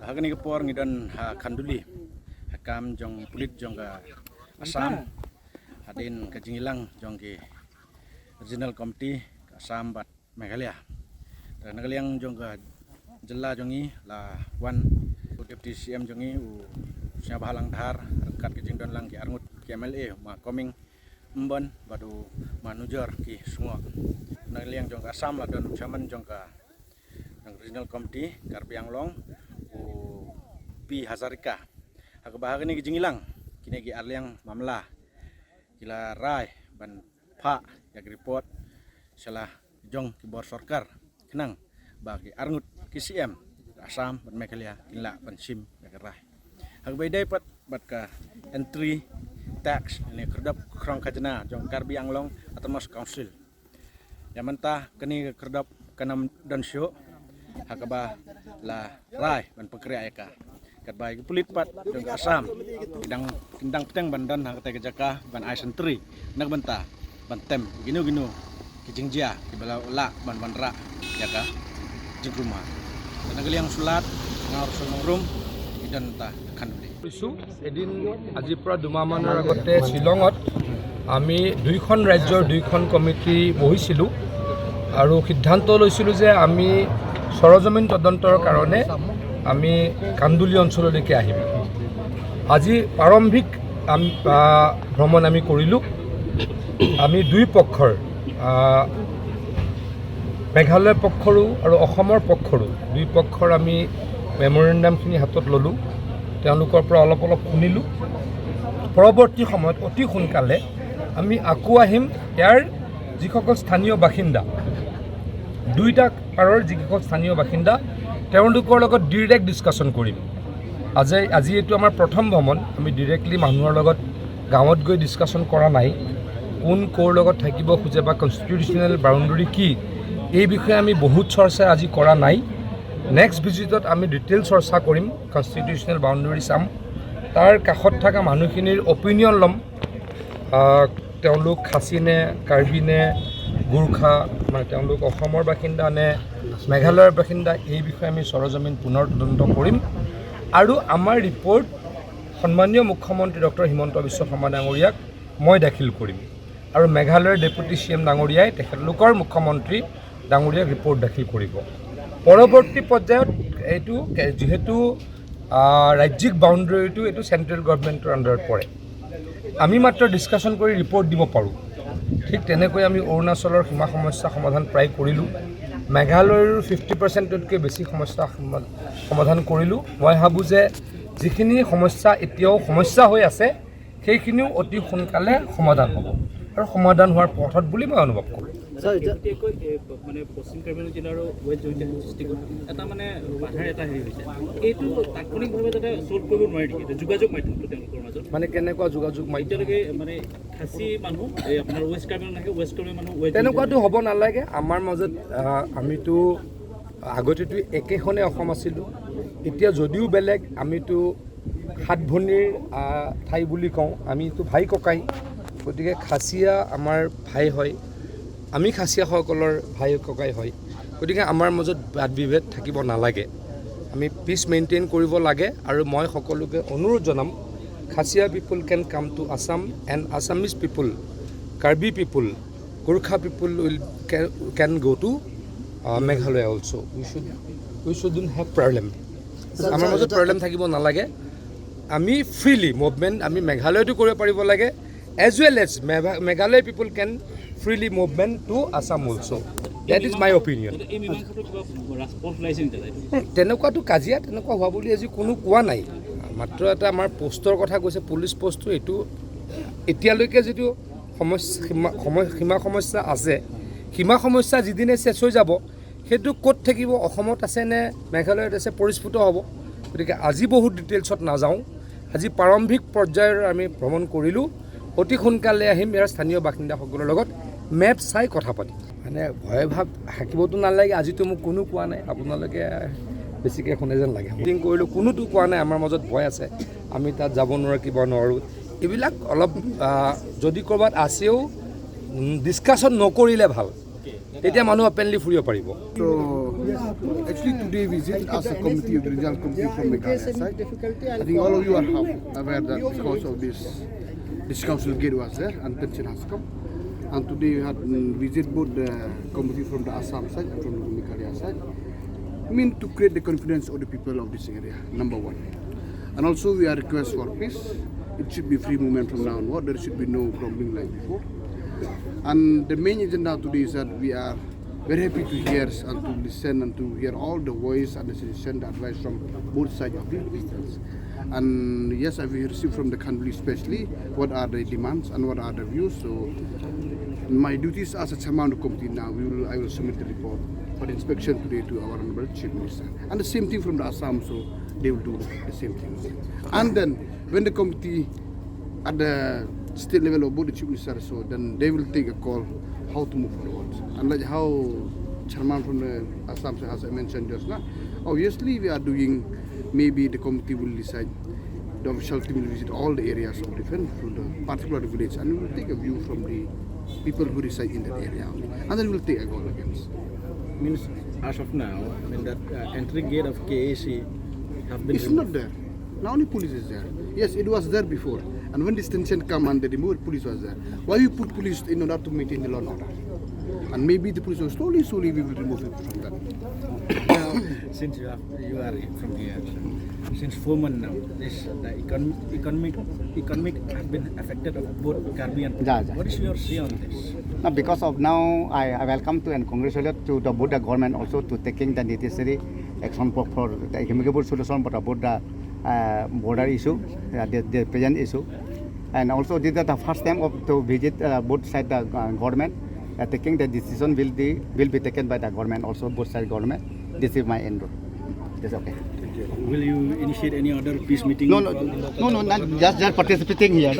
Hagani ke por ngidon ha Khanduli hakam jong pulit jong ka Assam hadin ke jingilang jong ki Regional Committee Assam bat Meghalaya. Dan nagaliang jong ka jela jongi la wan Deputy CM jongi u sia bahalang dhar kat ke jingdon lang ki arngut ki MLA ma koming mbon badu manujar ki semua. Nagaliang jong ka Assam la don chairman jong ka Regional Committee Karbi Anglong u P Hazarika. Hak bahag ni ki jingilang kini ki arliang mamla kila rai ban pha yak report salah jong ki bor sarkar kenang bagi arngut ki CM Assam ban Meghalaya kinla ban sim yak rai. Hak bai dai pat bat ka entry tax ini kerdap krong khajna jong Karbi Anglong Autonomous Council. Yamanta kini kerdap kanam dan syo hakaba la rai ban pekria eka kat bai pulit pat jong Assam kidang kindang peteng bandan hak te jaka ban ai sentri nak benta ban tem ginu ginu ki jingjia ki bala la ban ban ra ya ka jingruma dan geliang sulat ngaur sulong rum idan ta khanduli. কৰিছোঁ। এদিন আজিৰ পৰা 2 মাহমানৰ আগতে শ্বিলঙত আমি দুইখন ৰাজ্যৰ দুইখন কমিটি বহিছিলোঁ আৰু সিদ্ধান্ত লৈছিলোঁ যে আমি চৰজমিন তদন্তৰ কাৰণে আমি কান্দুলি অঞ্চললৈকে আহিম। আজি প্ৰাৰম্ভিক আমি ভ্ৰমণ আমি কৰিলোঁ। আমি দুই পক্ষৰ, মেঘালয় পক্ষৰো আৰু অসমৰ পক্ষৰো, দুই পক্ষৰ আমি মেমৰেণ্ডামখিনি হাতত ল'লোঁ, তেওঁলোকৰ পৰা অলপ অলপ শুনিলোঁ। পৰৱৰ্তী সময়ত অতি সোনকালে আমি আকৌ আহিম। ইয়াৰ যিসকল স্থানীয় বাসিন্দা, দুইটা পাৰৰ যিসকল স্থানীয় বাসিন্দা, তেওঁলোকৰ লগত ডিৰেক্ট ডিছকাশ্যন কৰিম। আজি এইটো আমাৰ প্ৰথম ভ্ৰমণ। আমি ডিৰেক্টলি মানুহৰ লগত গাঁৱত গৈ ডিছকাশ্যন কৰা নাই। কোন ক'ৰ লগত থাকিব খোজে বা কনষ্টিটিউশ্যনেল বাউণ্ডেৰী কি, এই বিষয়ে আমি বহুত চৰ্চা আজি কৰা নাই। নেক্সট ভিজিটত আমি ডিটেইল চৰ্চা কৰিম, কনষ্টিটিউশ্যনেল বাউণ্ডেৰী চাম, তাৰ কাষত থকা মানুহখিনিৰ অপিনিয়ন ল'ম। তেওঁলোক খাচী নে কাৰ্বি নে গোৰ্খা, মানে তেওঁলোক অসমৰ বাসিন্দা নে মেঘালয়ৰ বাসিন্দা, এই বিষয়ে আমি চৰজমিন পুনৰ তদন্ত কৰিম আৰু আমাৰ ৰিপৰ্ট সন্মানীয় মুখ্যমন্ত্ৰী ডক্টৰ হিমন্ত বিশ্ব শৰ্মা ডাঙৰীয়াক মই দাখিল কৰিম আৰু মেঘালয়ৰ ডেপুটি চি এম ডাঙৰীয়াই তেখেতলোকৰ মুখ্যমন্ত্ৰী ডাঙৰীয়াক ৰিপৰ্ট দাখিল কৰিব। পৰৱৰ্তী পৰ্যায়ত এইটো যিহেতু ৰাজ্যিক বাউণ্ডেৰীটো এইটো চেণ্ট্ৰেল গভৰ্ণমেণ্টৰ আণ্ডাৰত পৰে, আমি মাত্ৰ ডিছকাশ্যন কৰি ৰিপৰ্ট দিব পাৰোঁ। ঠিক তেনেকৈ আমি অৰুণাচলৰ সীমা সমস্যা সমাধান প্ৰায় কৰিলোঁ, মেঘালয়ৰো 50%তকৈ বেছি সমস্যা সমাধান কৰিলোঁ। মই ভাবোঁ যে যিখিনি সমস্যা এতিয়াও সমস্যা হৈ আছে, সেইখিনিও অতি সোনকালে সমাধান হ'ব আৰু সমাধান হোৱাৰ পথত বুলি মই অনুভৱ কৰোঁ। শেহতীয়াকৈ এই মানে পশ্চিম কাৰ্বি আংলং জিলাৰ ৱেষ্ট জয়ন্তীয়া ডিষ্ট্ৰিক্টত এটা মানে বাধাৰ এটা হেৰি হৈছে। এইটো তাৎক্ষণিকভাৱে যাতে ছল্ভ কৰিব নোৱাৰি নেকি এতিয়া যোগাযোগ মাধ্যমটো তেওঁলোকৰ মাজত? মানে কেনেকুৱা যোগাযোগ মাধ্যম? এতিয়ালৈকে মানে খাচী মানুহ এই আপোনাৰ ৱেষ্ট কাৰ্বি আংলং থাকে, ৱেষ্ট কাৰ্বি মানুহ ৱেষ্ট তেনেকুৱাটো হ'ব নালাগে। আমাৰ মাজত আমিতো আগতেতো একেখনেই অসম আছিলোঁ। এতিয়া যদিও বেলেগ, আমিতো সাত ভনীৰ ঠাই বুলি কওঁ, আমিতো ভাই ককাই। গতিকে খাচীয়া আমাৰ ভাই হয়, আমি খাচীয়াসকলৰ ভাই ককাই হয়। গতিকে আমাৰ মাজত বাদ বিভেদ থাকিব নালাগে, আমি পিচ মেইনটেইন কৰিব লাগে। আৰু মই সকলোকে অনুৰোধ জনাম, Khasia people can come to Assam and Assamese people, Karbi people, Gorkha people will can go to Meghalaya also. We shouldn't have problem. আমাৰ মাজত প্ৰব্লেম থাকিব নালাগে। আমি ফ্ৰীলি মুভমেণ্ট আমি মেঘালয়তো কৰিব পাৰিব লাগে, as well as Meghalaya people can freely movement to Assam also. That is my opinion. এই মীমাংসাটো কিবা ৰাজপথ ওলাইছে নেকি দাদা এইটো? তেনেকুৱাটো কাজিয়া তেনেকুৱা হোৱা বুলি আজি কোনো কোৱা নাই। মাত্ৰ এটা আমাৰ পষ্টৰ কথা কৈছে, পুলিচ পষ্টটো। এইটো এতিয়ালৈকে যিটো সমস্যা সীমা সমস্যা আছে, সীমা সমস্যা যিদিনে শেষ হৈ যাব, সেইটো ক'ত থাকিব, অসমত আছে নে মেঘালয়ত আছে, পৰিস্ফুট হ'ব। গতিকে আজি বহুত ডিটেইলছত নাযাওঁ। আজি প্ৰাৰম্ভিক পৰ্যায়ৰ আমি ভ্ৰমণ কৰিলোঁ। অতি সোনকালে আহিম, ইয়াৰ স্থানীয় বাসিন্দাসকলৰ লগত মেপ চাই কথা পাতিম। মানে ভয় ভাৱ থাকিবতো নালাগে। আজিতো মোক কোনো কোৱা নাই, আপোনালোকে বেছিকৈ শুনে যেন লাগে। মিটিং কৰিলোঁ, কোনোতো কোৱা নাই আমাৰ মাজত ভয় আছে, আমি তাত যাব নোৱাৰোঁ, কিবা নোৱাৰোঁ। এইবিলাক অলপ যদি ক'ৰবাত আছেও, ডিছকাশ্যন নকৰিলে ভাল। তেতিয়া মানুহ অপেনলি ফুৰিব পাৰিব। So, actually today visit as a committee of the regional committee from Meghalaya side. I think all of you are aware that because of this council gate was there and tension has come. And today we had visit both the committee from the Assam side and from the Meghalaya side. I mean to create the confidence of the people of this area, number one. And also we are request for peace. It should be free movement from now onward. There should be no grumbling like before. And the main agenda today is that we are very happy to hear and to listen and to hear all the voice and the suggestion, the advice from both sides of the peoples. And yes, I've received from the country especially what are the demands and what are the views. So my duties as a chairman of the committee now, I will submit the report for the inspection today to our Honorable Chief Minister. And the same thing from the Assam, so they will do the same thing. And then when the committee at the state level of both the chief minister, so then they will take a call how to move forward. And like how chairman from the Assam has mentioned just now, obviously we are doing, maybe the committee will decide, the official team will visit all the areas of different from the particular village, and we will take a view from the people who reside in that area only. And then we will take a call against. Means as of now, I mean that entry gate of KAC have been It's not there. Now only police is there. Yes, it was there before. And when this tension come and they removed, police was there. Why you put police in order to maintain the law and order? And maybe the police will slowly, slowly we will remove it from that. Now, since you are from here, so since 4 months now, this the economic has been affected of both Karbi and Yeah. What is your say on this? Now, because of now, I welcome to and congratulate to the both the government also to taking the necessary action for the amicable solution for the both the border issue, the present issue, and also this is the first time of to visit both side the government. Taking the decision will be taken by the government also, both side government. This is my end. This is okay. Will you initiate any other peace meeting? No, for all the local no, not just participating here.